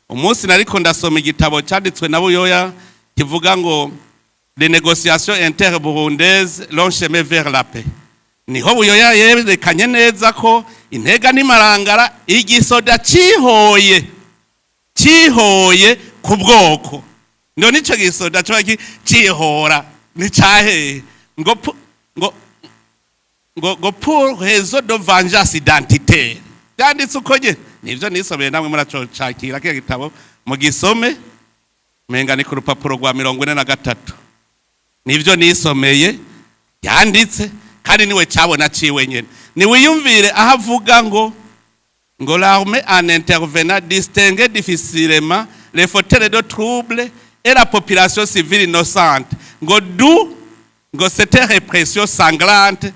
Umunsi nariko ndasoma igitabo cyanditswe na Buyoya kivuga ngo "Les négociations interburundaises, long chemin vers la paix", niho Buyoya yerekanye neza ko intega n'imarangara igisoda cihoye, cihoye ku bwoko. Ngo nico gisoda coba cihora nicahehe? Ngo pour raison de vengeance identitaire. Byanditse uko nyene, nivyo nisomeye. Namwe muracocakira kiya gitabo mugisome, menga ni ku rupapuro rwa 43. Nivyo nisomeye yanditse, kandi niwe cabona ciwe nyene. Niwiyumvire aho avuga ngo l'armée, en intervenant, distinguait difficilement les fauteurs de troubles et la population civile innocente, ngo d'où ngo cette répression sanglante,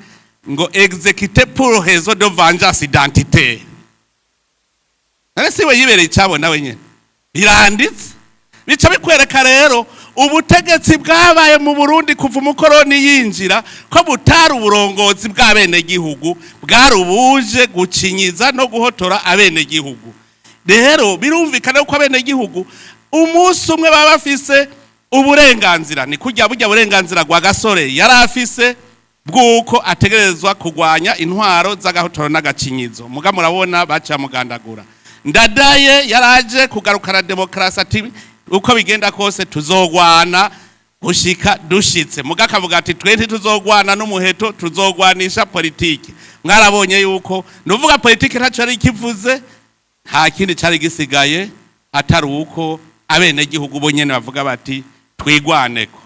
ngo exécutée pour raison de vengeance identitaire. None siwe yibereye icabona wenyene? Biranditse, bica bikwereka rero ubutegetsi bwabaye mu Burundi kuva umukoroni yinjira, ko butari uburongozi bw'abenegihugu, bwari ubuje gucinyiza no guhotora abenegihugu. Rero birumvikana ko abenegihugu umunsi umwe baba bafise uburenganzira, ni kurya burya burenganzira bwa Gasore yari afise bw'uko ategerezwa kurwanya intwaro z'agahotoro n'agacinyizo. Muga murabona baca mugandagura. Ndadaye yaraje kugarukana demokarasi, ati uko bigenda kose tuzogwana gushika dushitse. Muga akavuga ati twe ntituzogwana n'umuheto, tuzogwanisha politiki. Mwarabonye yuko nuvuga politiki ntacyo yari ikivuze, nta kindi cari gisigaye atari uko abenegihugu bo nyene bavuga bati twigwaneko.